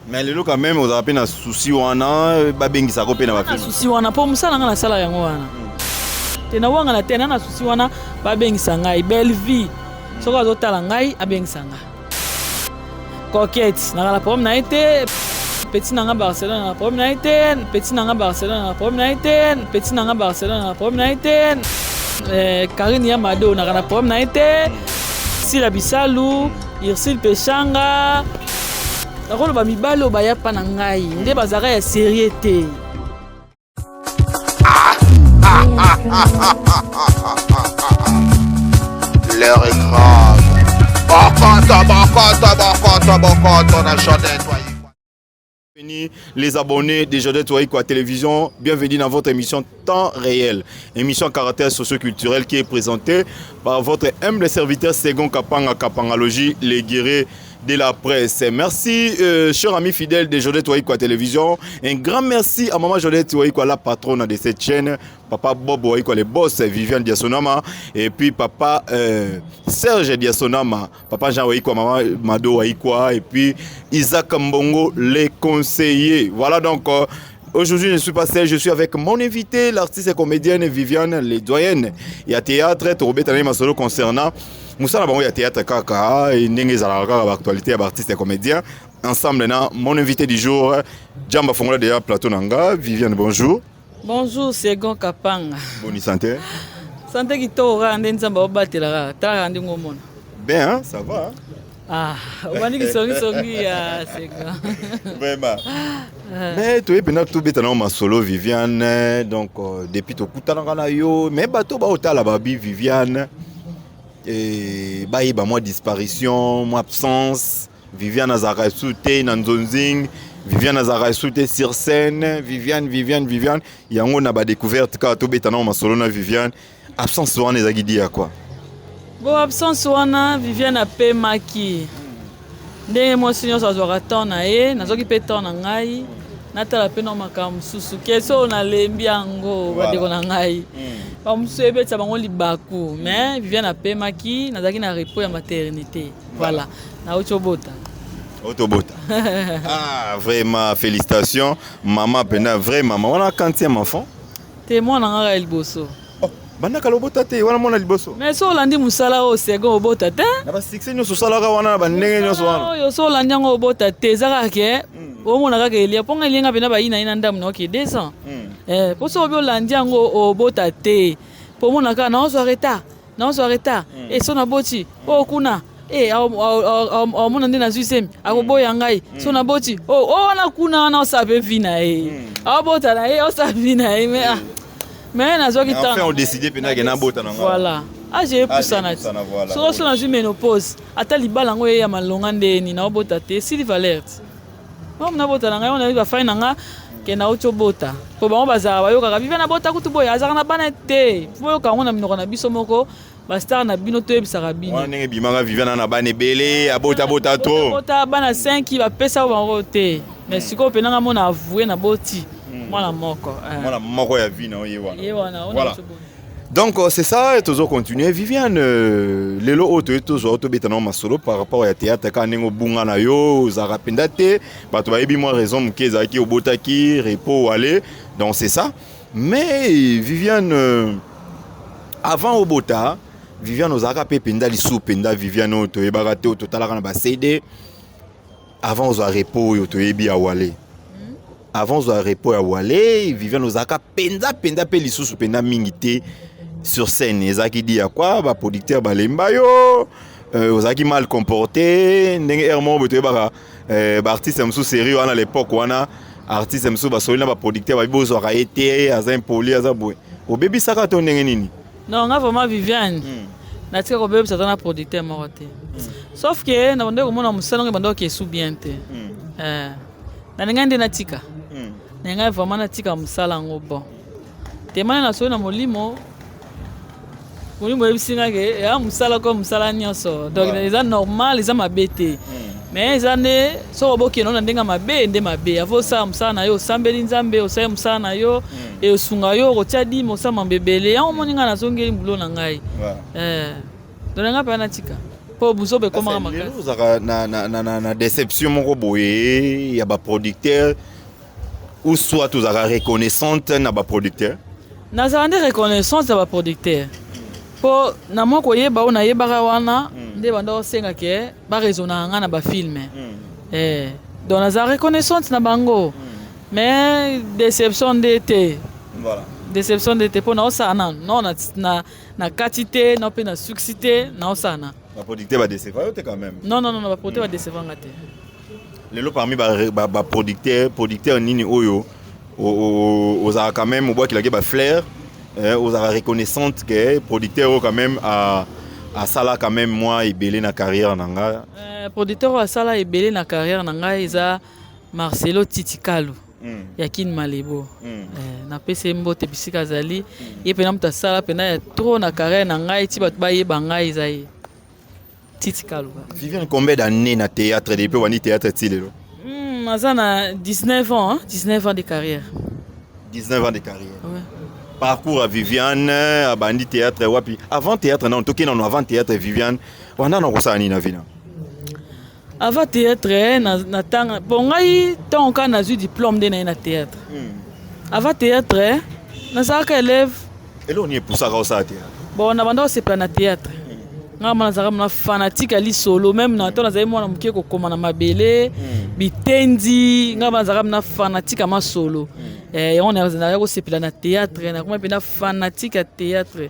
Mais lelo quand même ozala mpe na souci wana, babengisaka mpe na na bafilm. Souci wana mpo mosala nga nasala yango wana te, nawanga na te na na souci wana. Babengisa ngai Belle Vie, soki azotala ngai, abengisa ngai Coquette, naka na problème na ye te. Petit na nga Barcelone, na problème na ye te. Petit na nga Barcelone, na problème na ye te. Petit na nga Barcelone, na problème na ye te. Karine ya Mado, naka na problème na ye te. Sila Bisalu, Irsil Peshanga, nakoloba mibali oyo baya mpa na ngai nde bazalaka ya sérieux te. L'heure est grave. Bokoto, bokoto, bokoto, bokoto na Jodette Waikwa. Bienvenue les abonnés de Jodette Waikwa Télévision, bienvenue dans votre émission Temps réel, émission à caractère socio-culturel qui est présentée par votre humble serviteur Segon Kapanga Kapangalogie, les guerriers de la presse. Merci, chers amis fidèles de Jodette Waikwa Télévision. Un grand merci à maman Jodette Waikwa, la patronne de cette chaîne, papa Bob Waikwa, le boss, Viviane Diasonama, et puis papa Serge Diasonama, papa Jean Waikwa, maman Mado Waikwa, et puis Isaac Mbongo, les conseillers. Voilà donc. Aujourd'hui, je ne suis pas seul, je suis avec mon invité, l'artiste et comédienne Viviane Les Doyennes. Il y a théâtre, tobeta masolo concernant mosala bango ya théâtre kaka ndenge ezalaka kaka baactualité ya baartiste et comédien ensemble na mon invité du jour Jamba Fongola déjà plateau nanga. Viviane, bonjour. Bonjour Segon Kapanga. Boni santé? Santé kitoko kaka nde Nzambe aobatelaka, talaka ndenge omona. Bien, hein? Ça va, hein? Ah, obandiki songisongi ya Segon. Vraiment, mais toyebi mpenza tobeta nango masolo Viviane. Donc depuis tokutanaka na yo, mais bato baotala babi Viviane bayeba mwa disparition, mwa absence. Viviane azalaka esu te na nzonzing, Viviane azalaka esu te sur scène. Viviane, Viviane, Viviane, yango na badécouverte kaka tobeta nango masolo na Viviane. Absence wana ezalaki dû à quoi? Bon, absence wana, Viviane apemaki ndenge mwasi nyonso azwaka temps na ye. Nazwaki mpe temps na ngai, natala mpe na makambo mosusu. Kesi oyo nalembi yango, bandeko na ngai bamosusu ebetisa bango libaku, mais Viviane apemaki. Nazalaki na repos ya maternité, voilà, nauti obota. Otobota, ah vraiment, félicitations mama, mpenza vrai mama wana. Quantième enfant? Te, mwana ngaka ya liboso. Oh, bandaka lobota te, wana mwana liboso? Mais so olandi mosala oyo, Segon, obota te. Na basuccès nyonso osalaka wana, na bandenge nyonso wana. Oyo so olandi yango, obota te. Eza kaka ke omona kaka elia mponga elinga mpena bayina ye na ndambo na oke 2 ans. Mpo so obi olandi yango, obota te, mpo omona kaka naozwa retard, naozwa retard. E so naboti oyo kuna, e aomona nde nazwi semi, akoboya ngai. So naboti oyo wana kuna wana, osala mpe vie na ye, aobota na ye, osala vie na ye. Mais ah, mais nazwaki temps. Enfin odécide mpenza ke nabota na nga. Voilà, âge epusana ti soko so nazwi ménopause, ata libala yango eya malonga ndeni, naobota te, esili valeur ti omo nabota na ngai. Wana bafai na nga ke nauti obota, mpo bango bazalaka bayokaka vive nabota kutu boye, azalaka na bana te. Boyoka yango na minoko na biso moko, bastar na bino toyebisaka bino. Wana ndenge ebimaka Viviane na bana ebele, abotabota trop. Bota bana 5, bapesa bango te. Mais sikoyo mpenza nga mona avoue, naboti mwana moko. Mwana moko ya vie na ye wana. Ye wana. Voilà. Donc c'est ça, toujours continuer Viviane. Lelo oyo toye tozwa tobeta nango masolo par rapport ya théâtre kaka ndenge obunga na yo, ozalaka mpenza te. Bato bayebi mwa raison moke ezalaki obotaki, repos ale, donc c'est ça. Mais Viviane, avant obota, Viviane ozalaka mpe mpenza lisusu mpenza Viviane oyo toyebaka te, oyo totalaka na baCD avant ozwa repos oyo toyebi ya wale. Avant ozwa repos ya wale, Viviane ozalaka mpenza mpenza mpe lisusu mpenza mingi te sur scène. Ezalaki dû à quoi? Baproducteur balemba yo, ozalaki mal comporté ndenge aire moko boye toyebaka baartiste mosusu série wana, l'époque wana, artiste mosusu basoli na baproducteur, babi bozwaka ye te, aza impoli, aza boye. Obebisaka to ndenge nini? Non, nga vraiment Viviane, natika kobebisa ata na producteur moko te, sauf ke na bandaki komona mosala ngo ebandaki esu bien te. Nalingai nde natika, nalingai vraiment natika mosala yango. Bon, temane nasoli na molimo, molimo oyebisi nga ke eya mosala ko mosala nyonso, donc eza normal, eza mabe te. Mais eza nde soki obokende na ndenge mabe nde mabe. Avo osala mosala na yo, osambeli Nzambe, osali mosala na yo, esunga yo, okotia dime, osala mambo ebele. Yango omoni ngai nazongeli boulot na ngai. Donc nanga mpe natika. Mpo buzoba ekomaka makasi. Ozalaka na déception moko boye ya baproducteur ou soit ozalaka reconnaissante na baproducteur? Nazala nde reconnaissance ya baproducteur, mpo na mwa koyeba oyo nayebaka wana nde banda osenga ke baraisonnaka nga na bafilme. Donc nazala reconnaissante na bango, mais déception nde te. Déception nde te, mpo naosala nanu non na kati te, na mpe na suksi te, naosala na Baproducteur badecevoir yo te quand même? Non, non, non, baproducteur badecevoir nga te. Lelo, parmi baproducteur, producteur nini oyo ozalaka quand même obwakilaki bafleur, ozalaka reconnaissante ke producteur oyo quand même asala quand même mwa ebele na carrière na nga? Producteur oyo asala ebele na carrière na ngai eza Marcelo Titikalu ya Kin Malebo. Napesi ye mbote bisika azali. Ye mpena moto asala mpena ya trop na carrière na ngai, ti bato bayeba ngai, eza ye Titikalu. Viviane, combien d'années na théâtre, depuis wani théâtre ti lelo? Aza na 19 ans, hein? 19 ans de carrière. 19 ans de carrière. Ouais. Parcours à Viviane, abandi théâtre wapi? Avant théâtre nano, toke nano avant théâtre. Viviane wana na kosala nini na vie na? Avant théâtre, na tanga. Bon, ngai ntango kaka nazwi diplôme nde naye na théâtre. Avant théâtre, nazalaka élève. Eloko nini epusaka osala théâtre? Bon, na banda kosepela na théâtre. Ngai mwana nazalaka mwana fanatique ya lisolo, même na to nazali mwana moke, kokoma na mabele bitendi. Ngai mwana nazalaka mwana fanatique ya masolo. Yango nazalaka kosepela na théâtre, nakoma mpena fanatique ya théâtre.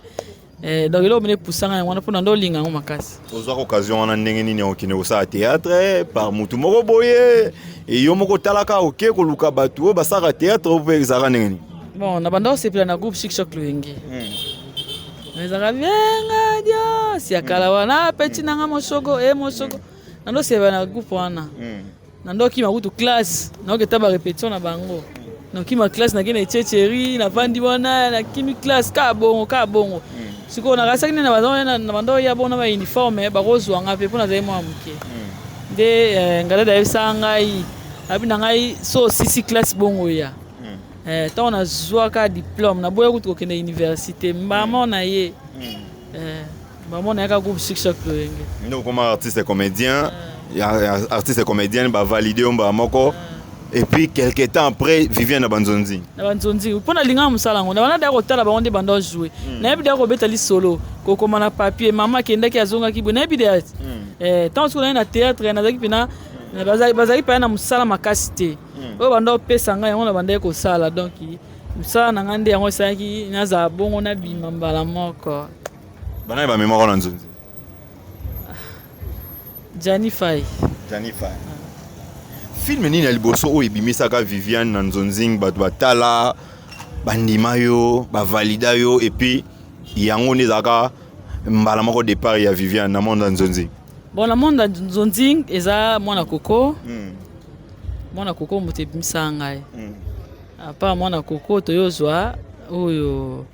Donc eloko mene epusanga yango wana, mpona nde olinga yango makasi. Ozwaka occasion wana ndenge nini okende kosala théâtre? Par mutu moko boye, yo moko otalaka, oke koluka bato oyo basalaka théâtre, mpe ezalaka ndenge nini? Bon, na banda kosepela na groupe Chic Choc Loyenge. Ezalaka vienga dios ya kala wana, peti nanga mosoko e mosoko. Nando osepela na groupe wana, nando okima kutu classe, naoketa barépétition na bango, nakima classe, nakei na echecheri, navandi wana, nakimi classe kaka bongo, kaka bongo. Sikoyo nakasaki nde na banda oya bongo na bauniforme, bakozwanga mpe mpo nazali mwana moke. Nde ngalada ayebisaka ngai, abi na ngai so osisi classe bongo ya ntango nazwaka diplôme, naboya kutu kokende université. Mbama na ye, mbama na yaka groupe Chic Choc Loyenge. Nde okoma artiste comédien, artiste comédienne, bavalide yo mbala moko, et puis quelque temps après, Viviane na banzonzi. Na banzonzi, mpo nalingaka mosala yango. Na banda daya kotala bango nde banda ojouer. Nayebi daya kobeta lisolo, kokoma na papier, mama akendaki, azongaki boye, nayebi deya. Ntango soki naye na théâtre, nazalaki mpena, bazalaki mpena na mosala makasi te. Oyo banda opesa ngai, yango na bandaki kosala. Donc mosala na ngai nde yango esalaki nazala bongo, nabima mbala moko. Banani bamemaka na nzonzi? Jani Fai. Jani Fai. Film nini ya liboso oyo ebimisaka Viviane na nzonzing, bato batala, bandima yo, bavalida yo, et puis yango nde ezalaka mbala moko départ ya Viviane na monde ya nzonzing? Bon, na monde ya nzonzing eza Mwana Koko. Mwana Koko moto ebimisaka ngai. À part Mwana Koko, toyozwa oyo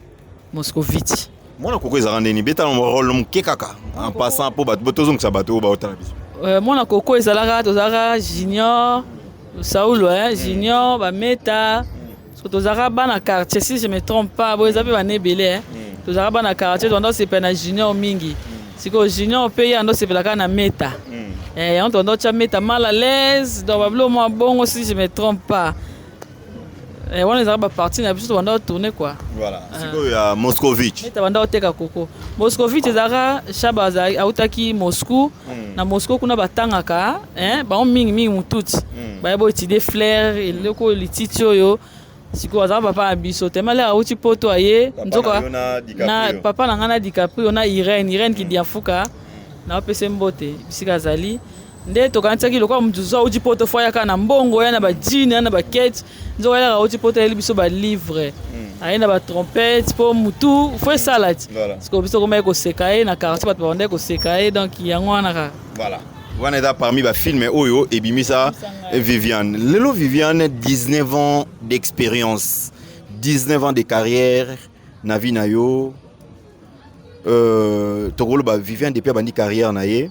Moscovite. Mwana Koko ezalaka ndeni? Betala rôle moke kaka en passant, mpo bato tozongisa, bato oyo baotala biso. Mwana Koko ezalaka, tozalaka Junior Saulo, Junior bameta. So tozalaka bana quartier, si je me trompe pas, boye eza mpe bana ebele. Tozalaka bana quartier, tobanda osepela na Junior mingi. Sikoyo Junior mpe ye ando osepelaka na Meta. Yango tobanda otya Meta mal à l'aise, donc babilo mwa bongo, si je me trompe pas. Wana ezalaka baparti na biso, tobanda otourne quoi. Voilà. Sikoyo ya Moscovitch? Meta banda oteka koko. Moscovitch ezalaka Shaba autaki Moscou. Na Moscou kuna batangaka bango mingimingi motuti, baya boétudie fleur, eloko oyo lititi oyo. Sikoyo azalaka papa na biso tema lere auti poto, aye nzoka na papa na ngai na DiCaprio na Irene, Irene Kidiafuka, naopesa mbote bisika azali. Nde tokanisaki lokola motu so auti poto, fo ayaka na mbongo ya na bajean ya na bakete. Nzoka yaka auti poto, ayeli biso balivre, aye na batrompete, mpo mutu fo esala ti. Sikoyo biso komaki koseka ye na quartier, bato babandaki koseka ye. Donc yango wana kaka. Voilà, wana eza parmi bafilme oyo ebimisa Viviane. Lelo Viviane, 19 ans d'expérience, 19 ans de carrière na vie na yo, tokoloba Viviane depuis abandi carrière na ye,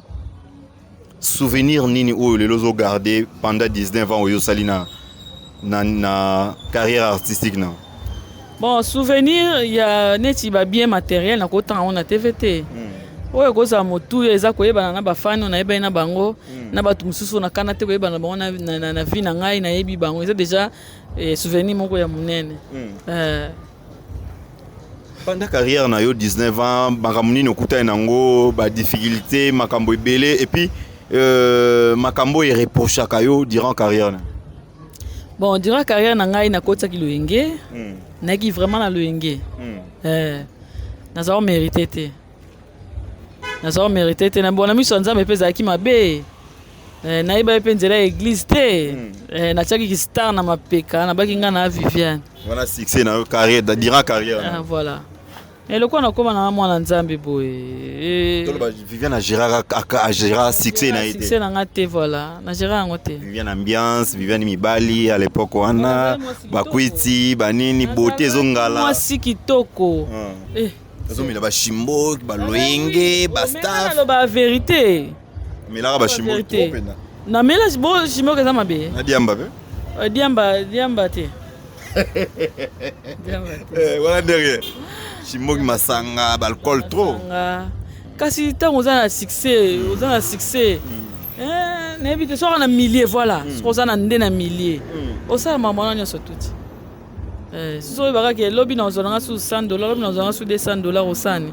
souvenir nini oyo lelo ozogarde pendant 19 ans oyo osali na carrière artistique na? Bon, souvenir ya neti babien matériel, nakotanga yango na TV te. Oyo ekozala motuya eza koyebana na bafani oyo nayebani na bango, na bato mosusu oyo nakana te koyebana na bango na vie na ngai, nayebi bango, eza déjà souvenir moko ya monene. Pendant carrière na yo, 19 ans, makambo nini okutani nango, badifficulté, makambo ebele, et puis makambo oyo ereprochaka yo durant carrière na? Bon, durant carrière na ngai, nakotisaki loyenge. Nayaki vraiment na loyenge. Nazala mérité te, nazala mérité te. Na bona miso ya Nzambe mpe ezalaki mabe. Nayebaki mpe nzela ya église te. Natiaki kistar na mapeka, nabaki ngai na Viviane. Wana succès na yo, carrière, durant carrière na Ah, voilà, eloko nakóma na mwana Nzambe boye. Toloba Viviane agéra succès na ye te. Succès na nga te, voilà, na géra yango te. Viviane ambiance, Viviane mibali à l'époque wana. Nazali mwasi kitoko. Bakwiti banini, beauté ezongala. Mwasi kitoko. Azomela bashimbo, baloyenge, bastaff. Naloba vérité. Melaka bashimbo. Vérité. Trop mpenza. Namela bo shimoko, eza mabe. Na diamba mpe. Diamba, diamba te, diamba te. Wana ndenge shimboki, masanga, baalcool trop. Masanga. Kasi ntango oza na succès, oza na succès, nayebi te soki na milieu, voilà, soki oza na nde na milieu, osala makambo wana nyonso tuti. Soki oyebaka ke lobi na ozwa nanga su 100 dollar, lobi na ozwa nanga su 200 dollar, osani.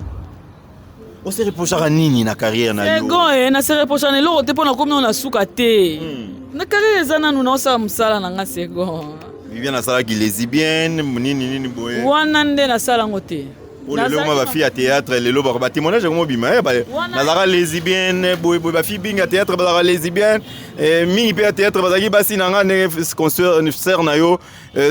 Ose reprochaka nini na carrière na yo? Second, na se reprocha na eloko te, mpo nakomi nano na suka te na carrière. Eza nanu naosala mosala na nga, second. Viviane asalaki lesbienne, nini nini boye. Wana nde nasala yango te. Po lelo ma bafille ya théâtre, lelo batémoignage yango mobima, nazalaka lesbienne boye boye. Bafille bingi ya théâtre bazalaka lesbienne, mingi mpe ya théâtre bazalaki basi na nga. Ndenge concert na yo,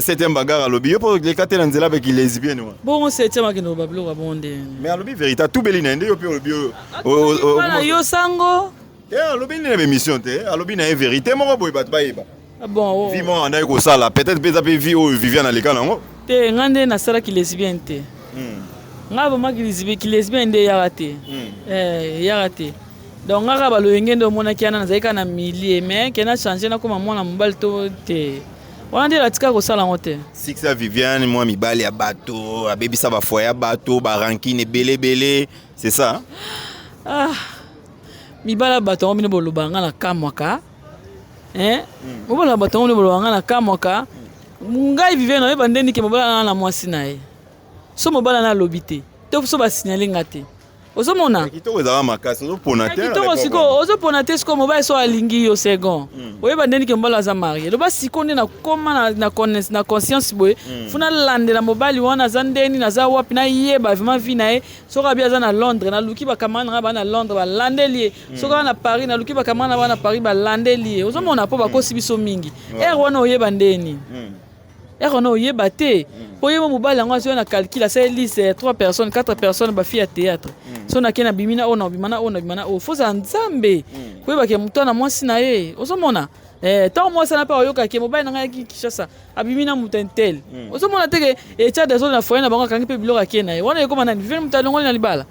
septième bagarre, alobi yo mpo leka te na nzela beki lesbienne wana. Bongo septième akende koba biloko ya bongo ndenge? Mais alobi vérité, atubeli na ye nde yo mpe olobi oyo. Wana yo sango. Te, alobi nde na bémission te, alobi na ye vérité moko boye, bato bayeba. Ah bon, oh. Vie moko andaki kosala, peut-être mpe eza mpe vie oyo Viviane aleka nango. Te, nga nde nasalaki lesbienne te. Nga vraiment kilesbienne nde eyaka te. Eyaka te. Donc nga kaka baloyenge nde omonaki wana, nazalaki kaka na milieu, mais ke na change, nakoma mwana mobali to te, wana nde natika kosala yango te. Succès ya Viviane, mwa mibali ya bato abebisa bafoyer ya bato, barancune ebele ebele, c'est ça? Ah, mibali ya bato yango, bino boloba nga na kamwaka, hein? Mobali ya bato yango bino boloba nga na kamwaka. Ngai Viviane, oyeba ndeni ke mobali na mwasi na ye, so mobali na alobi te, to so basignale nga te, ozomona. Kitoko ezalaka makasi, ozopona te. Kitoko sikoyo ozopona te. Sikoyo mobali so alingi yo, second, oyeba ndeni ke mobali aza marie. Loba sikoyo nde nakóma na conscience boye, fu nalandela mobali wana aza ndeni, naza wapi, nayeba vraiment vie na ye. Soki abi aza na Londres, naluki bacamarade na ngai baa na Londres, balandeli ye. Soki aza na Paris, naluki bacamarade na baa na Paris, balandeli ye. Ozomona, mpo bakosi biso mingi. Ere wana oyeba ndeni, ere wana oyeba te, mpo yeba mobali yango azwi na calcul, asali liste ya 3 personnes, 4 personnes, bafille ya théâtre. So nake na bimi na oyo, na obima na oyo, na bima na oyo, fozala Nzambe koyebake moto na mwasi na ye. Ozomona, ntango mwasi wana mpe oyokaki mobali na ngai ayaki Kinshasa, abimi na moto intel, ozomona teke etya désordre na foyer na bango, akangi mpe biloko, ake na ye. Wana ekoma nani? Vivene moto alongoli na libala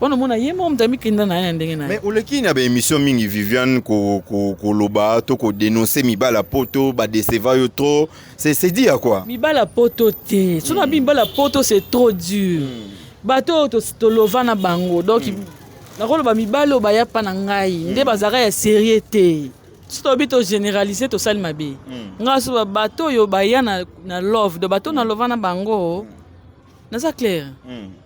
wana, omona ye moko moto amikinda na ye na ndenge na ye. Mais oleki na baémission mingi, Viviane, koloba to kodénonce mibali ya poto badécevoir yo trop, c'est dit à quoi? Mibali ya poto te. So na bi mibali ya poto, c'est trop dur. Bato oyo tolova na bango, donc nakoloba mibali oyo baya mpa na ngai nde bazalaka ya sérieux te. So toyebi, togénéralise, tosali mabe. Ngai so bato oyo baya na love, donc bato na lova na bango, naza clair,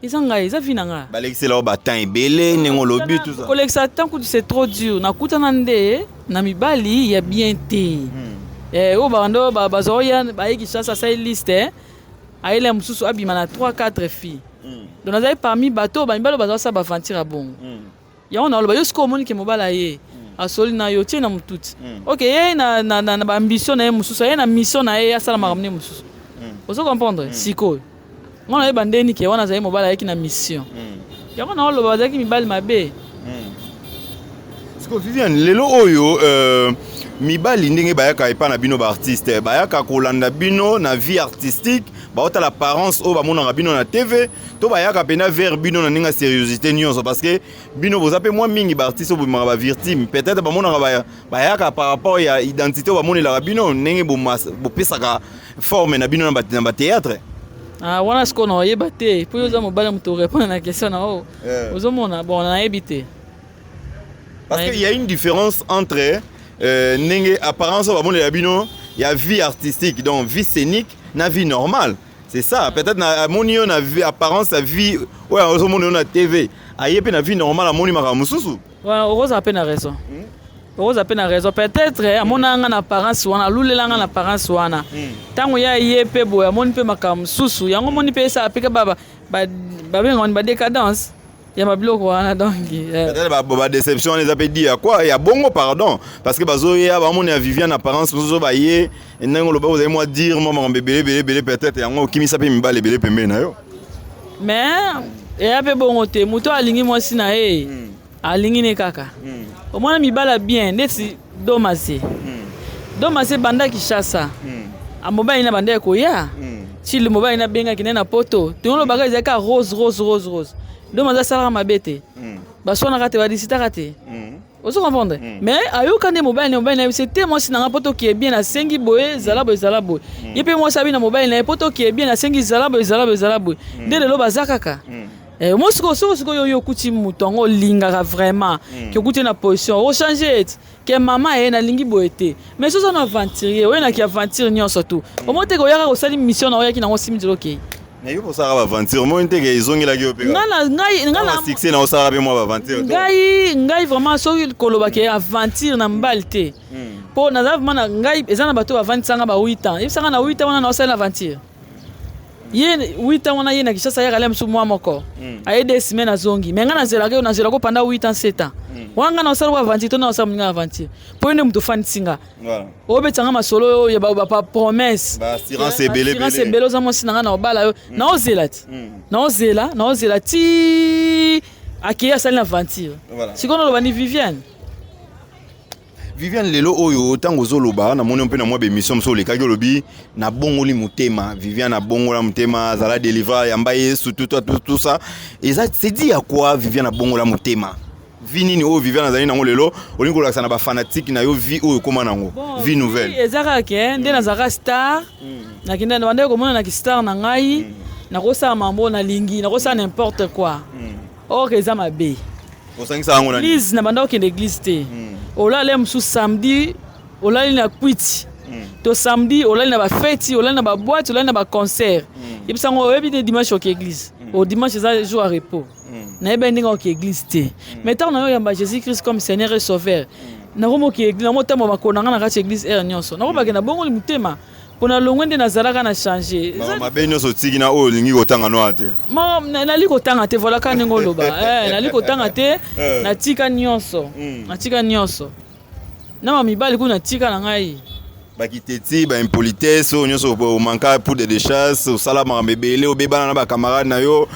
eza ngai, eza vie na ngai. Balekisela yo batemps ebele, ndenge olobi, tout ça. Kolekisa temps kutu, c'est trop dur. Nakutana nde na mibali ya bien te. Oyo bando bazwa oya, baye Kinshasa, asali liste, ayela mosusu, abima na 3 4 filles. Donc nazali parmi bato oyo bamibali oyo bazwa basala baaventure ya bongo. Yango naloba yo sikoyo, omoni ke mobali aye, asoli na yo, tie na motuti, ok, ye na baambition na ye mosusu, aye na mission na ye, asala makambo nde mosusu. Ozo comprendre? Sikoyo nga nayeba ndeni ke wana azali mobali ayaki na mission. Yango naoloba bazalaki mibali mabe. Sikoyo Viviane, lelo oyo, mibali ndenge bayaka epai na bino baartiste, bayaka kolanda bino na vie artistique, baotala apparence oyo bamonaka bino na TV, to bayaka mpena vers bino na ndenge ya sérieuxité nyonso? Parce que bino boza mpe mwa mingi baartiste oyo bobimaka bavictime, peut-être bamonaka bayaka par rapport ya identité oyo bamonelaka bino, ndenge bopesaka forme na bino na batéâtre. Ah, wana sikoyo na oyeba te mpo yo oza mobali moto orépondre na question na oyo ozomona. Bon, nayebi te. Parce qu'il y a une différence entre ndenge apparence oyo bamonela bino ya vie artistique, donc vie scénique, na vie normale. C'est ça. Peut-être na amoni yo na vie, apparence ya vie oyo azomona yo na TV, aye mpe na vie normale, amoni makambo mosusu. Wana okozala mpe na raison, okozala mpe na raison. Peut-être amona nga na apparence wana, alulela nga na apparence wana. Ntango ya ye mpe boye, amoni mpe makambo mosusu. Yango omoni mpe esala mpe babengaka wani badécadence ya babiloko wana. Donc Peut-être badéception wana eza mpe di ya quoi, ya bongo, pardon, parce que bazoya, bamoni ya Viviane apparence mosusu, baye ndenge oloba ozali mwa dire mwa makambo ebele ebele ebele. Peut-être yango okimisa mpe mibale ebele pembeni na yo. Mais eya mpe bongo te. Moto alingi mwasi na ye, alingi ne kaka. Omona mibala bien neti Domase. Domase banda Kinshasa, mobali na banda koya chile, mobali nabengaki nde na Poto. Tongolobaka ezalaki kaka rose, rose, rose, rose. Domase asalaka mabe te, baswanaka te, badisitaka te. Ozo comprendre? Mais ayoka nde mobali na mobali na ye se te: mwasi na nga, mpo tokie bien, nasengi boye, ezala boye, ezala boye. Ye mpe mwasi abi na mobali na ye: mpo tokie bien, nasengi ezala boye, ezala boye, ezala boye. Nde lelo baza kaka. Mo sikoyo, soki sikoyo oyo okuti moto yango olingaka vraiment, ke okuti na position ochange ete ke mama ye nalingi boye te. Mais soki oza na aventurier, oyenaki aventure nyonso tu, omo teke oyaka kosali mission na oyaki nango, osimi nzela, okei. Na yo osalaka baaventure, omoni teke ezongelaki yo mpe? Nga na succès na osalaka mpe mwa baaventure? Ngai vraiment, soki koloba ke aventure na mobali te, mpo naza vraiment na ngai. Eza na bato bavandisanga ba 8 ans, yebisanga na 8 ans wana naosali na aventure. Ye 8 ans wana, ye na Kinshasa, ayaka lia mosusu mwa moko, aye 2 semaines, azongi. Mais ngai nazelaka yo, nazelaka pendant 8 ans, 7 ans wana. Ngai naosala ko aventure to naosala moninga aventure, mpo ye nde moto ofandisi nga, obetanga masolo oyo ya bapromesse. Baassurance ebele. Assurance ebele. Oza mwasi na ngai, na obala yo, naozela ti naozela, naozela ti akei, asali na aventure. Sikoyo naloba ni Viviane. Viviane, lelo oyo ntango ozoloba, namoni mpe na mwa bémission mosusu olekaki, olobi nabongoli motema. Viviane abongola motema, azala délivre, yamba Yesu, tout, tout, tout ça eza, c'est dit à quoi? Viviane abongola motema, vie nini oyo Viviane azali nango lelo? Olingi kolakisa na bafanatike na yo vie oyo ekóma nango, vie nouvelle? Eza kaka ke nde nazalaka star, nakende bandeki komona naki star na ngai, nakosala mambo nalingi, nakosala n'importe quoi, or eza mabe. Osangisa yango na nini? Église, na banda kokende église te. Olala mosusu samedi, olali na kwiti, to samedi olali na bafeti, olali na baboîte, olali na baconcert. Yebisango oyebi te dimanche oke église o dimanche eza jour ya repos. Nayebi ndenge oke église te, mais ntango nayo oyamba Jésus Christ comme Seigneur et Sauveur, nakomoki église, namotambo makolo na nga na kati ya église heure nyonso. Nakobake nabongoli motema mpo na longwe nde nazalaka na change. Mabe nyonso otiki na oyo olingi kotanga noa te. Nali kotanga te. Voilà, kaka ndenge oloba, nali kotanga te. Natika nyonso, natika nyonso na bamibali kuna, natika na ngai. Bakiteti, baimpolitesse oyo nyonso, omanka poudre de chasse, osala makambo ebele, obebana na bacamarade na yo,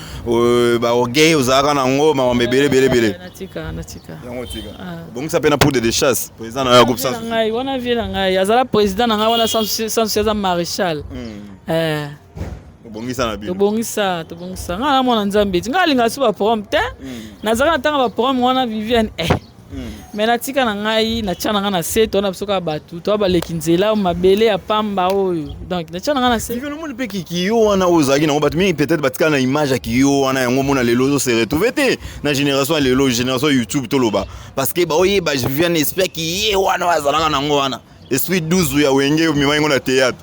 baorgueil ozalaka nango, makambo ebele ebele ebele. Natika, natika. Yango otika, obongisa mpe na poudre de chasse, président na yo ya groupe. Sans ngai wana, vie na ngai azala président na ngai wana, sans souci, aza maréchal. Obongisa na bino. Tobongisa, tobongisa. Ngai na mwana Nzambe ti ngai alingaka so baprogramme te. Nazalaka na ntanga baprogramme wana, Viviane, mais natika na ngai, natia na ngai na se. Towana biso kaka bato toa baleki nzela mabele ya pamba oyo, donc natia na ngai na se. Viviane, omoni mpe kiyo wana oyo ozalaki nango, bato mingi peut-être batikala na image ya kiyo wana. Yango omona lelo ozo se retrouve te na génération ya lelo, génération ya YouTube toloba, parce que baoyeba Viviane esprit kiye wana oyo azalaka nango wana, esprit 12 ya Wenge, omema yango na théâtre.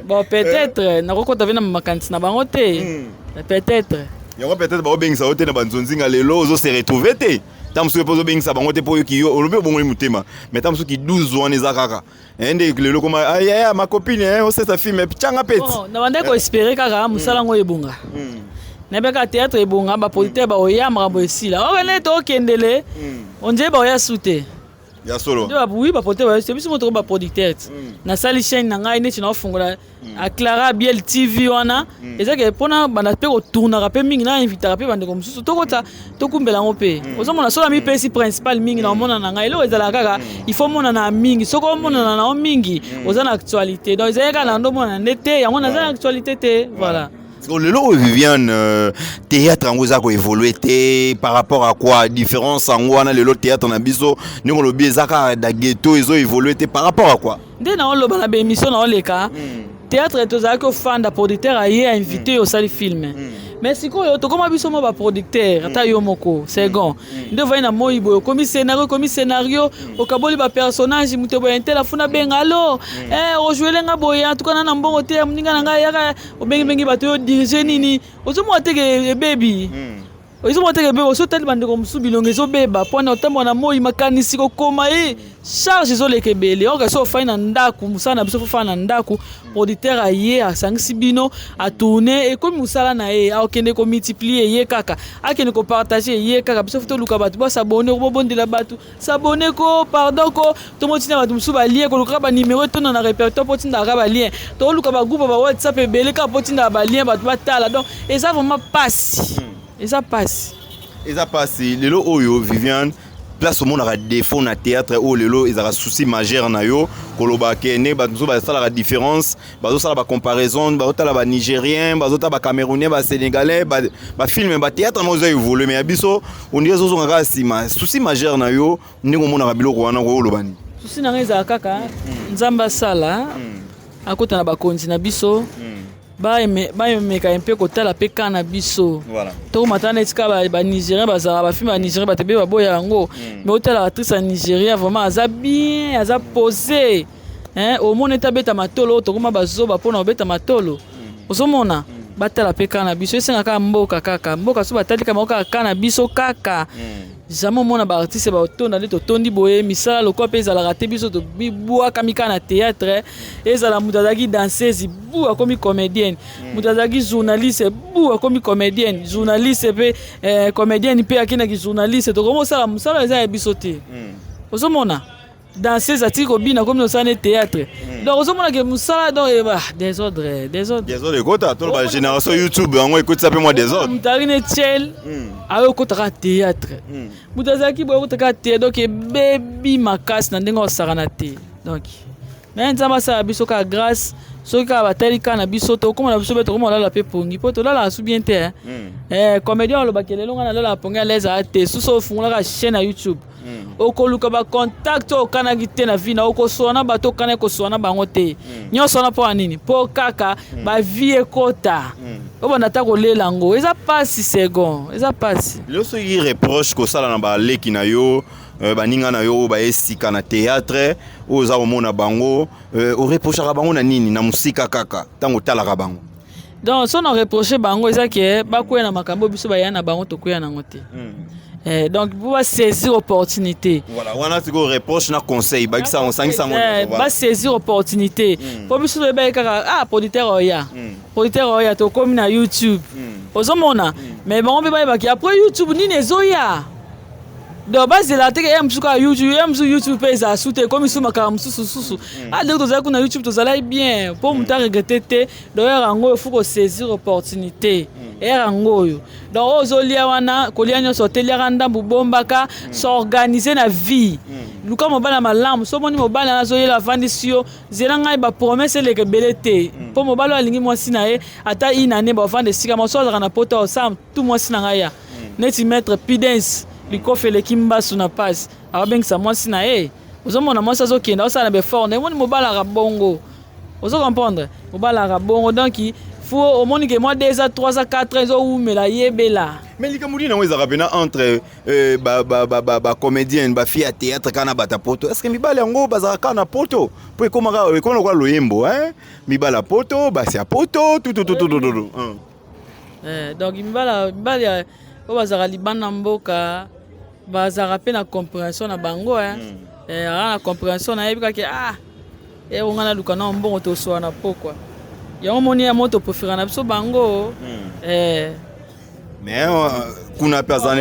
Bon, peut-être nakokota mpe na makanisi na bango te, peut-être. Yango peut-être baobengisa yo te na banzonzinga. Lelo ozo se retrouve te. Ntango mosusu mpe ozobengisa bango te mpo oyoki yo olobi obongoli motema, mais ntango mosusu ki 12 wana eza kaka nde lelo koma ayaya ma copine osesa film tianga peti. Na bandaki koespérer kaka mosala yango ebonga, nayebi kaka théâtre ebonga, baproducteur baoya, makambo esila. Oyo nde tokendele, ondire baoya su te. Ya solo? Oui, baproducteur baoya su te. Biso mo toko baproducteur ti nasali chaîne na ngai neti naofungola Clara Biel TV wana, eza ke mpona banda mpe kotournaka mpe mingi, na invitaka mpe bandeko mosusu, tokota tokumbela yango. Mpe ozomona soki amipesi principal mingi na omona na ngai, eloko ezalaka kaka il faut omonana mingi. Soki omonana na yo mingi, oza na actualité. Donc ezali kaka na ndo omonana nde te, yango naza na actualité te, voilà. Lelo oyo Viviane, théâtre yango eza koévolue te par rapport à quoi? Différence yango wana, lelo théâtre na biso, ndenge olobi, eza kaka da ghetto, ezo évolue te par rapport à quoi? Nde naoloba na baémission naoleka. Théâtre tozalaki ofanda, producteur aye, ainvité yo, osali film. Mais sikoyo tokóma biso mo baproducteur, ata yo moko second nde ovandi na moi boye, okomi scénario, okomi scénario, okaboli bapersonnage, moto boye ntela funa benga alo, ojouele nga boye, en tout cas na na mbongo te, moninga na ngai yaka, obengibengi bato, oyo dirige nini, ozomona teke ebebi, ezomona teke ebeba. Osi otali bandeko mosusu, bilongo ezobeba mpona otambola na moi, makanisi kokoma ye, charge ezoleka ebele. Oka so ofandi na ndako, mosala na biso fofanda na ndako, producteur aye, asangisi bino, atourne, ekomi mosala na ye, akokende komultiplie ye kaka, akende kopartage ye kaka. Biso fo toluka bato basabone, bobondela bato sabone ko, pardon ko, tomotinda bato mosusu balien, kolukaka banimero etonda na répertoire mpo tindaka balien, toluka bagroupe ba WhatsApp ebele kaka mpo tindaka balien, bato batala. Donc eza vraiment pasi, eza pasi. Eza pasi. Lelo oyo, Viviane, place omonaka défaut na théâtre oyo lelo ezalaka souci majeur na yo, koloba ke nde bato mosusu basalaka différence, bazosala bacomparaison, bazotala banigérien, bazotala bacamerounais, basénégalais, bafilm, bathéâtre moko eza évolue, mais ya biso ondire ezozonga kaka nsima. Souci majeur na yo, ndenge omonaka biloko wana, koyoloba nini? Souci na ngai ezala kaka Nzambe asala, akota na bakonzi na biso, bayemeka mpe kotala mpe ka na biso. Tokomata neti kaka banigérien bazalaka, bafilm ya Nigérien, bato ebele baboya yango, mais otala actrice ya Nigéria, vraiment aza bien, aza posé, omona ete abeta matolo. Oyo tokoma bazoba mpona kobeta matolo. Ozomona, batala mpe kaka na biso, esenga kaka mboka, kaka mboka. So batali kaka bango, kaka na biso kaka, jamais omona baartiste batonda nde totondi boye. Misala lokola mpe ezalaka te, biso tobibwakami kaka na théâtre. Ezala moto azalaki danseuse, bu akomi comédienne, moto azalaki journaliste, bu akomi comédienne, journaliste mpe comédienne mpe akendaki journaliste. Tokomi osala mosala eza ya biso te. Ozomona danseuse atiki kobina, komi osala ne théâtre. Donc ozomona ke mosala, donc désordre, désordre. Désordre ekota. To bagénération YouTube yango ekotisa mpe mwa désordre. Moto azalaki ne tiel, ayo okotaka théâtre, moto azalaki boye okotaka théâtre. Donc ebebi makasi na ndenge osakana te. Donc mais Nzambe asala biso kaka grâce. Soki kaka batali kaka na biso, tokóma na biso mpe tokóma olala mpe pongi, mpo tolalaka su bien te. Comédien alobaki lelo ngai nalalaka pongi alaise aya te. Susu ofungolaka chaîne ya YouTube, okoluka bacontact oyo okanaki te na vie na, okosola na bato okanaki kosola na bango te. Nyonso wana mpo ya nini? Mpo kaka bavie ekota, obanda ata kolela yango, eza pasi second, eza pasi. Lelo soki reproche kosala na baleki na yo, baninga na yo oyo baye sika na théâtre, oyo oza komona bango, oreprochaka bango na nini na mosika kaka ntango otalaka bango? Donc so na reproche bango eza ke bakwea na makambo biso baya na bango, tokwea nango te. Donc po basaisir opportunité. Voilà, wana sikoyo reproche na conseil, bakisa yango, osangisa yango. Basaisir opportunité, mpo biso toyebaki kaka, ah, producteur oya, producteur oya, tokomi na YouTube. Ozomona, mais bango mpe bayebaki après YouTube nini ezoya. Donc bazela te ke ya mosusu kaka YouTube, ya mosusu YouTube mpe ezala su te, ekomi su makambo mosusu susu. Ah, ndenge tozalaki kuna YouTube, tozalaki bien, mpo moto aregrete te. Donc ere yango oyo, faut kosaisir opportunité ere yango oyo. Donc oyo ozolia wana, kolia nyonso te, liaka ndambu, bombaka, s'organiser na vie, luka mobali ya malamu. So omoni mobali wana azoyela, avandisi yo, zela ngai bapromesse eleka ebele te, mpo mobali oyo alingi mwasi na ye, ata inane bavanda esika moso, azalaka na poto, osala tu mwasi na ngai ya neti maître Pidence likofi eleki mbasu na pasi, akabengisa mwasi na ye. Ozomona mwasi azokende, azosala na baeffort na emoni mobali aka bongo. Ozo comprendre, mobali aka bongo. Donc faut omoni ke mwa 2 ans, 3 ans, 4 ans ezowumela, yebela. Mais likambo nini yango ezalaka mpena entre bacomédienne, bafille ya théâtre kaka na bato ya poto? Est ce que mibali yango bazalaka kaka na poto? Mpo ekomaka, ekoma lokola loyembo, mibali ya poto, basi ya poto, tutututututu. Donc mibali oyo bazalaka libanda mboka, bazalaka mpe na compréhension na bango, aka na compréhension, nayebi kaka, ah, ero ngai naluka na mbongo, tosola na pokwa yango moni ya mo, topréféra na biso bango. Mais kuna mpe aza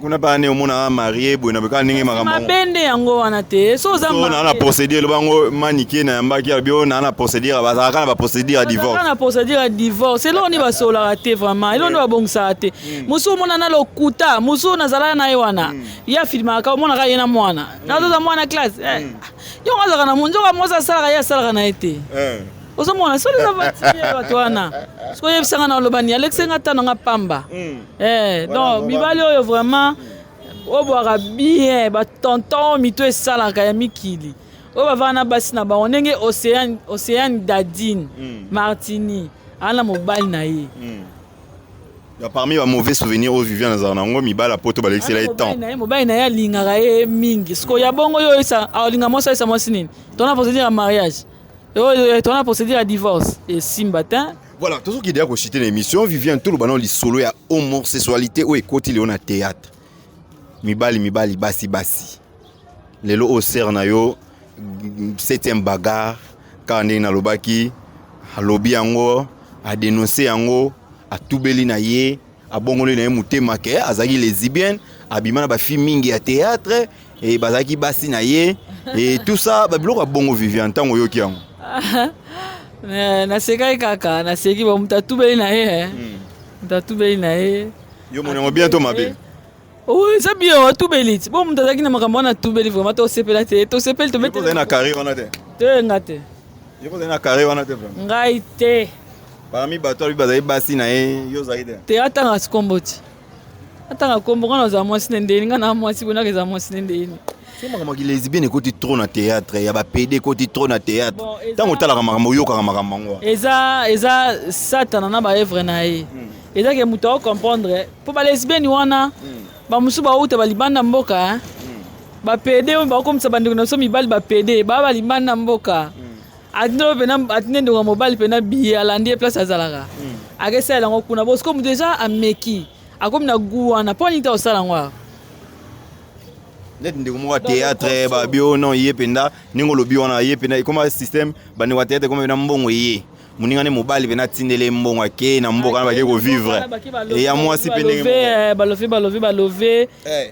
kuna mpe ane omona marie boye na kaka ndenge makambo. Mabe nde yango wana te. So oza naa na procédure, eloba yango manike na yambaki, alobi oyo naa na procédure, bazalaka na baprocédure ya divorce. Na procédure ya divorce, eloko nini basololaka te vraiment, eloko nini babongisaka te. Mosusu omona na lokuta, mosusu nazalaka na ye wana, ye afilmaka, omonaka ye na mwana, nazoza mwana classe, yongo azalaka na nzoka mwasi asalaka, ye asalaka na ye te. Ozomona soki eza vatibie bato wana, soki oyebisanga na oloba ni alekisenga ta nanga pamba. Donc mibali oyo vraiment oyo bwaka bien, batonton mito esalaka ya mikili. Oyo bavanda na basi na bango ndenge Océane, Océane Dadine Martini aza na mobali na ye. Ya parmi ba mauvais souvenirs oyo Viviane azala nango, mibali ya poto balekisela ye temps. Na ye, mobali na ye alingaka ye mingi. Sikoyo ya bongo, yo oyesa alinga mwasi, ayesa mwasi nini? Tona procédure ya mariage oyo, tona procédure ya divorce, esimba te. Voilà, tozoki deya koshite na émission. Viviane, toloba nao lisolo ya homosexualité oyo ekoti lelo na théâtre, mibali mibali, basi basi. Lelo oyo sere na yo septième bagarre kaka ndenge nalobaki, alobi yango, adénonce yango, atubeli na ye, abongoli na ye motema ke azalaki lesbienne, abima na bafille mingi ya théâtre e bazalaki basi na ye et tout ça, babiloko ya bongo. Viviane, ntango oyoki yango? Nasekaki kaka, naseki. Bo moto atubeli na ye, moto atubeli na ye. Yo moni yango bien to mabe? Oh, eza bien, atubeli ti. Bo moto azalaki na makambo wana, atubeli, vraiment tosepela te, tosepeli. Tobeteli na carré wana te. Te, nga te. Yo kozali na carré wana te, vraiment? Ngai te. Parmi bato alobi bazali basi na ye, yo ozali te? Te, atanga sikombo ti, atanga kombo. Nga nazala mwasi na ndeni, nga na mwasi bonaka eza mwasi na ndeni. So makambo ya kilesbienne ekoti trop na théâtre, ya bapédé ekoti trop na théâtre. Ntango otalaka makambo, oyokaka makambo yango? Eza satana na baœuvre na ye. Eza ke moto akocomprendre mpo balesbienne wana, bamosusu bauta balibanda mboka. Bapédé oyo bakomisa bandeko na biso mibali bapédé, baa balibanda mboka. Atindi oyo mpena, atindi ndeko ya mobali mpena biye, alandi ye place azalaka, akesalela yango kuna. Bo sikoyo moto deja ameki, akomi na gu wana, mpo nini te osala yango awa? Neti ndeko moko ya théâtre babi oyo non, ye mpenza ndenge olobi wana, ye mpenza ekoma système. Bandeko ya théâtre ekoma mpenza mbongo, ye moninga nde mobali mpenza atindele ye mbongo, ake na mboka wana, bake kovivre eya mwasi mpe ndenge moko. Balove, balove, balove.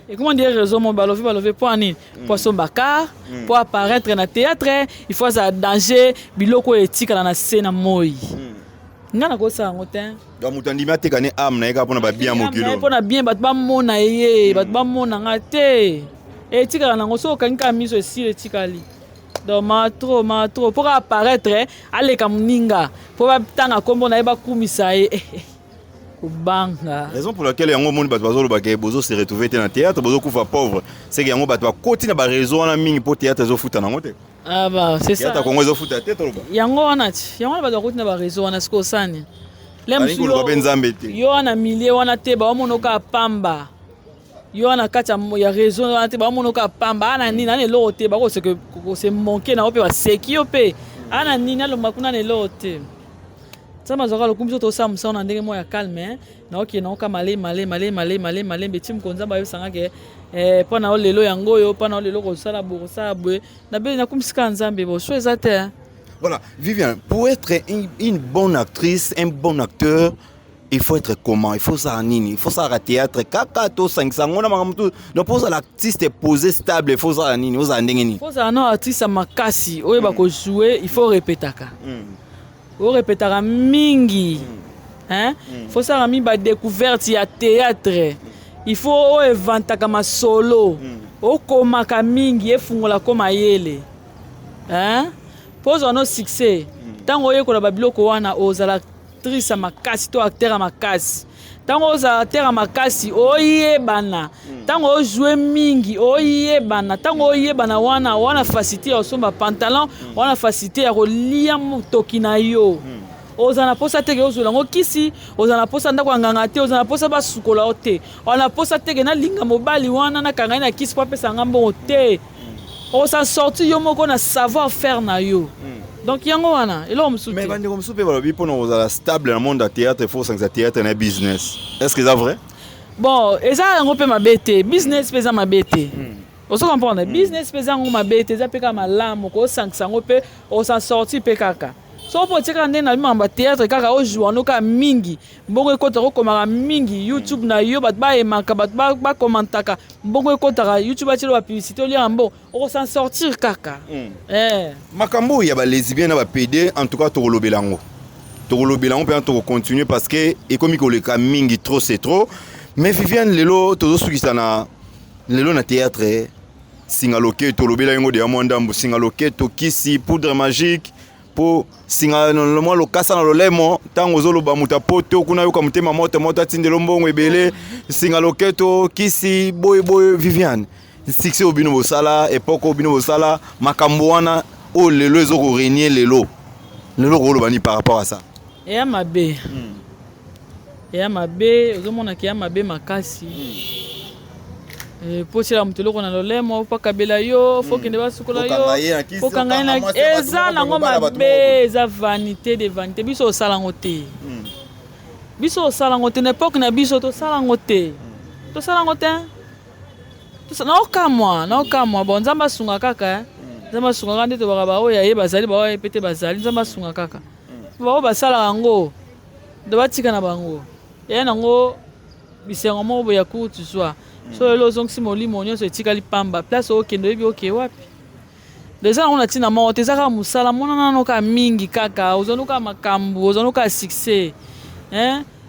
Ekoma ndie réseau mo balove, balove. Mpo nini? Mpo asomba car, mpo apparaître na théâtre, il faut azala danger. Biloko oyo etikala na se na moi, nga nakosala yango te. Donc moto andimi ateka ne âme na ye kaka mpona babien mokilo. Mpo na bien, bato bamona ye, bato bamona nga te. Etikala nango, soki okangi kaka miso, esili, etikali. Donc ma trop, ma trop, mpo kaka apparaître, aleka moninga, mpo batanga nkombo na ye, bakumisa ye, kobanga. Raison pour laquelle yango omoni bato bazoloba ke bozo se retrouver te na théâtre, bozokufa pauvre, c'est que yango bato bakoti na baréseau wana mingi mpo théâtre ezofuta nango te. Ah bah, c'est ça. Théâtre Congo ezofuta te, toloba. Yango wana ti, yango wana bato bakoti na baréseau wana. Sikoyo osani Balingi koluka mpe Nzambe te. Yo wana milieu wana te, baomona oka pamba. Yo wana kati ya réseau wana te, baomona oka pamba. Ana nini? Ana eloko te. Bakose manke na yo mpe baseki yo mpe. Ana nini? Alonga kuna na eloko te. Nzambe azwaka lokumu. Biso tosala mosala na ndenge moko ya calme. Naokende naoka male male male male male malembe ti moko Nzambe ayebisanga ke mpo na yo lelo yango oyo, mpo na yo lelo kosala boye, kosala boye. Nabe nakumisika Nzambe, bo so eza te. Voilà, Viviane, pour être une bonne actrice, un bon acteur, il faut être comment? Il faut ça nini? Il faut ça à théâtre kaka to sangisa ngona makambo tout. Donc pour ça l'artiste est posé, stable, il faut ça nini? Oza ndenge nini? Faut ça no artiste ya makasi oyo bakojouer, il faut répétaka. Orépétaka mingi, hein? Faut sala mingi badécouverte ya théâtre. Il faut oyo evantaka masolo, okomaka mingi, efungola ko mayele, hein? Mpo ozwa no succès, ntango oyekola babiloko wana, ozala actrice ya makasi to acteur ya makasi. Ntango ozala acteur ya makasi, oyebana. Ntango ojoue mingi, oyebana. Ntango oyebana wana, wana facilité ya kosomba pantalon, wana facilité ya kolia motoki na yo. Ozala na posa teke ozwela yango kisi, ozala na posa ndako ya nganga te, ozala na posa basukola yo te, ozala na posa teke nalinga mobali wana, nakanga ye na kisi po apesa nga mbongo te. Osa sorti yo moko na savoir faire na yo. Donc yango wana eloko mosusu Mais bandeko mosusu mpe balobi mpona kozala stable na monde ya théâtre, il faut osangisa théâtre na business. Est-ce que eza vrai? Bon, eza yango mpe mabe te. Business mpe eza mabe te, ozo comprendre? Business mpe eza yango mabe te, eza mpe kaka malamu kosangisa yango mpe osan sorti mpe kaka. Soki mpo otie kaka ndenge na makambo ya théâtre, kaka ojouer no kaka mingi, mbongo ekotaka, okomaka mingi YouTube na yo, bato bayemaka, bato bakomantaka, mbongo ekotaka YouTube, atiela bapublicité, oliaka mbongo, okosan sortir kaka. Makambo oyo ya balesbien na bapédé, en tout cas tokolobela yango, tokolobela yango mpenza, tokocontinue parce que ekomi koleka mingi, trop c'est trop. Mais Viviane, lelo tozosukisa na lelo na théâtre, singa loketo, olobela yango deya mwa ndambu. Singa loketo, kisi, poudre magique, mpo singa mwa lokasa na lolemo, ntango ozoloba moto apoto kuna yoka motema moto moto, atindelo mbongo ebele. Singa loketo, kisi, boye boye. Viviane, Succès oyo bino bosala, époque oyo bino bosala, makambo wana oyo lelo ezokorégner lelo lelo, koloba nini par rapport à ça? Eya mabe, eya mabe. Ozomonaka eya mabe makasi. Po tiela moto eloko na lolemo, po akabela yo, faut kende basukola yo, po kanga ye na eza nango mabe. Eza vanité de vanité. Biso osala yango te, biso osala yango te. Na époque na biso tosala yango te, tosala yango te. Naokamwa, naokamwa. Bon, Nzambe asunga kaka, Nzambe asunga kaka. Nde tobaka baoyo aye bazali, baoyo aye pe te bazali. Nzambe asunga kaka baoyo basalaka yango, ndo batika na bango. Eya nango bisengo moko boye ya courte joie. So lelo ozongisi molimo nyonso, etikali pamba. Place okende, oyebi oke wapi. Eza nango na ntina moko te. Eza kaka mosala mona nano kaka mingi, kaka ozwani kaka makambo, ozwani kaka succès.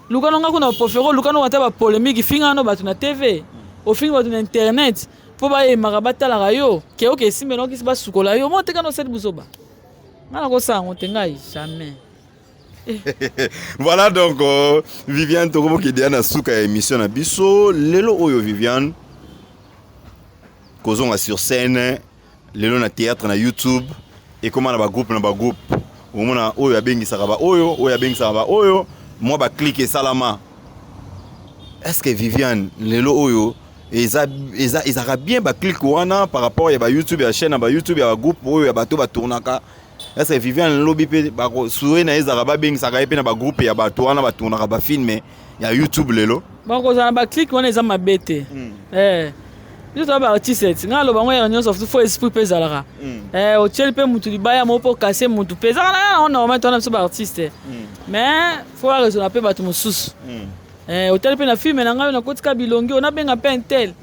Luka nonga kuna préféré, oluka nonga ata bapolémique, finga nano bato na TV, ofingi bato na internet mpo bayemaka, batalaka yo ke oke esimbe nokisi basukola yo mo teka nosali buzoba. Ngai nakosala yango te, ngai jamais. Voilà, donc Viviane, tokomokende na suka ya émission na biso lelo oyo. Viviane, kozonga sur scène lelo na théâtre, na YouTube ekóma na bagroupe na bagroupe. Omona oyo abengisaka baoyo, oyo abengisaka baoyo, mwa baclique esalama. Est ce que Viviane, lelo oyo eza eza ezalaka bien, baclique wana par rapport ya bayoutube, ya chaîne ya bayoutube, ya bagroupe oyo ya bato batournaka? Est ce que Viviane lobi mpe sure na ye ezalaka babengisaka ye mpe na bagroupe ya bato wana batournaka bafilm ya YouTube lelo? Bakozala na baclique wana, eza mabe te. Biso toza baartiste ti ngai aloba ngo yaka nyonso, faut esprit mpe ezalaka. Otieli mpe mutu libaya moko mpo okase mutu mpe ezalaka na yango normal. Towana biso baartiste, mais faut araisonna mpe bato mosusu. Otali mpe na film na ngai oyo nakotika bilongi oyo, nabenga mpe un tel,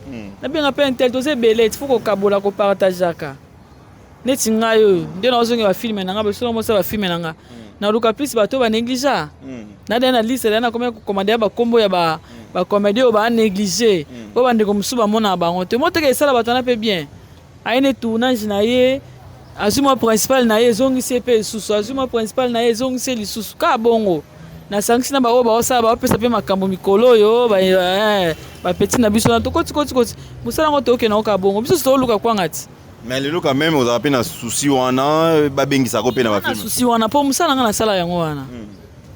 nabenga mpe un tel. Toza ebele ti faut kokabola, kopartageaka. Neti ngai oyo nde nazongi bafilm na ngai, besolo mosala bafilm na ngai, naluka plus bato oyo banégligea. Nadaya na liste daya, nakomi kokomanda ya bakombo ya bacomédie oyo baanéglige, oyo bandeko mosusu bamonaka bango te. Moteka esala bato wana mpe bien. Aye ne tournage na ye, azwi mwa principal na ye, ezongisi ye mpe lisusu, azwi mwa principal na ye, ezongisi ye lisusu. Kaka bongo nasangisi na baoyo baosala, baopesa mpe makambo mikolo oyo bapeti na biso na tokoti koti koti mosala yango, tookende yango kaka bongo. Biso tooluka kwanga ti. Mais lelo quand même ozala mpe na souci wana babengisaka mpe na bafilm? Souci wana mpo mosala nga nasala yango wana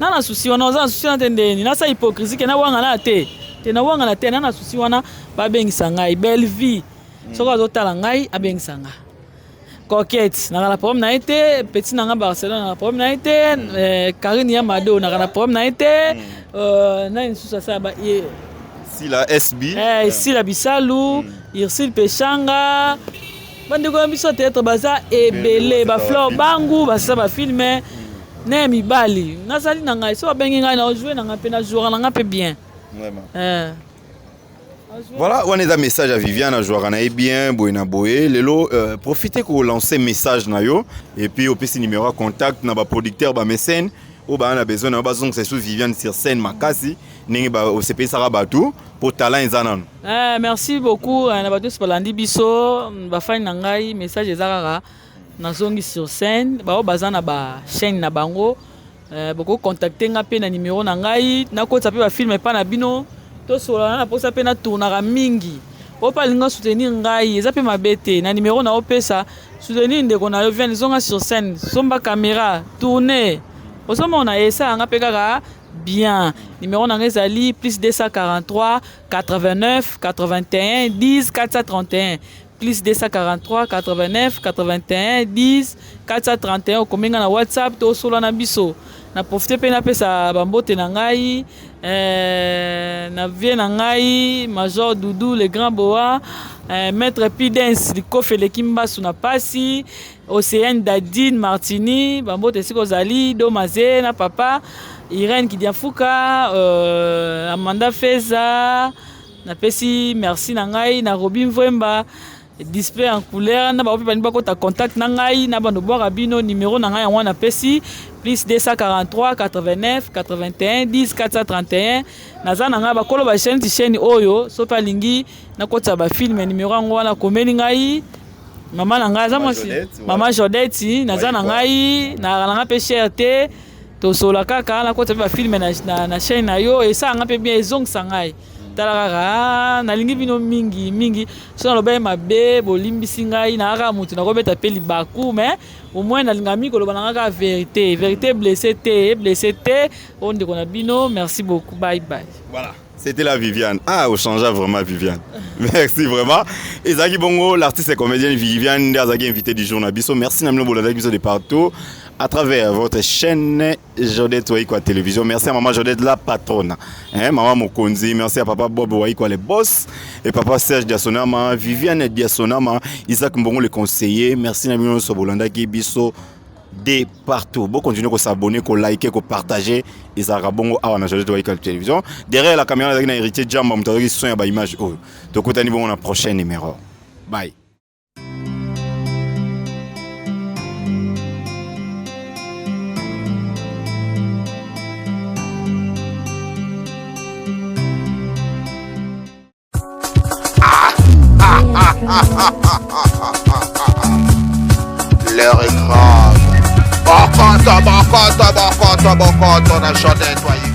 na souci wana. Oza na souci wana te ndeni nasala hypocrisie ke nawanga na te te, nawanga te. Na souci wana babengisa ngai. Belle vie, soki azotala ngai, abengisa ngai. Coquette, naka na problème na ye te. Petit na nga Barcelone, naka na problème na ye te. Karine ya Mado, naka na problème na ye te. Nani lisusu asala? Sila SB. Sila Bisalu, Ursule Peshanga, bandeko na biso théâtre baza ebele, bafleur bangu basala bafilm na ya mibali. Nazali na ngai, so babengi ngai, na ojoue na ngai mpe najouaka na ngai mpe bien. Voilà, wana eza message ya Viviane, ajouaka na ye bien boye na boye. Lelo profite kolancer message na yo et puis opesi numéro ya contact na baproducteur, bamécène oyo baa na besoin na yo, bazongisa esu Viviane sur scène makasi ndenge osepelisaka bato, mpo talent eza nano. Merci beaucoup na bato nyonso balandi biso, bafani na ngai. Message eza kaka nazongi sur scène. Bao baza na bachaîne na bango, bokocontacte nga mpe na numéro na ngai, nakotisa mpe bafilm epa na bino, tosolana na mposa mpe natournaka mingi. Oyo mpe alinga soutenir ngai, eza mpe mabe te. Na numéro na opesa, soutenir ndeko na yo Viviane, zonga sur scène, somba caméra, tourne, ozomona esalanga mpe kaka bien. Numéro na ngai ezali plus 243 89 81 10 431, plus 243 89 81 10 431. Okomi nga na WhatsApp, tosola na biso. Na profite mpe napesa bambote na ngai na vie na ngai, Major Doudou le grand boa, Maître Pidens Likofi eleki mbasu na pasi, Océane Dadine Martini, bambote esika ozali, Domaze na papa Irène Kidiafuka, Amanda Feza. Napesi merci na ngai na Robi Mvwemba, display en couleur. Na bango mpe balingi bakota contact na ngai, na bando bwaka bino numéro na ngai yango wana napesi, plus 243 89 81 10 431. Naza na ngai bakolo bachaîne ti chaîne oyo, so mpe alingi nakotisa bafilm, numéro yango wana akomeli ngai. Mama na ngai aza mwasi, mama Jodeti. Naza na ngai, nalaka na ngai mpe cher te. Tosola kaka, nakotisa mpe bafilm na chaîne na yo, esalanga mpe bien, ezongisa ngai. Tala kaka, ah, nalingi bino mingi mingi. Soki nalobaki mabe, bolimbisi ngai, na kaka mutu nakobeta pe libaku, mais au moins nalinga mingi koloba na ngai kaka vérité. Vérité blessé te, blessé te. Oyo ndeko na bino, merci beaucoup. Bye bye. Voilà. C'était la Viviane. Ah, on changea vraiment Viviane. Merci vraiment. Ezaki Bongo, l'artiste et comédienne Viviane, nde azaki invité du jour na biso. Merci na bino bolandaki biso de partout à travers votre chaîne Jodette Waikwa Télévision. Merci à maman Jodette la patronne. Hein, maman Mokonzi, merci à papa Bob Waikwa le boss et papa Serge Diasonama, Viviane Diasonama, Isaac Mbongo le conseiller. Merci na bino nyonso bolandaki biso de partout. Bon, continuez à s'abonner, à liker, à partager. Ezalaka bongo awa na Jodette Waikwa Télévision. Derrière la caméra, ezalaki na héritier Jamba, moto azalaki son ya ba image oyo. Tokutani bongo na prochain numéro. Bye. L'heure est grave. Bokoto, bokoto, bokoto, bokoto na Jodette Waikwa.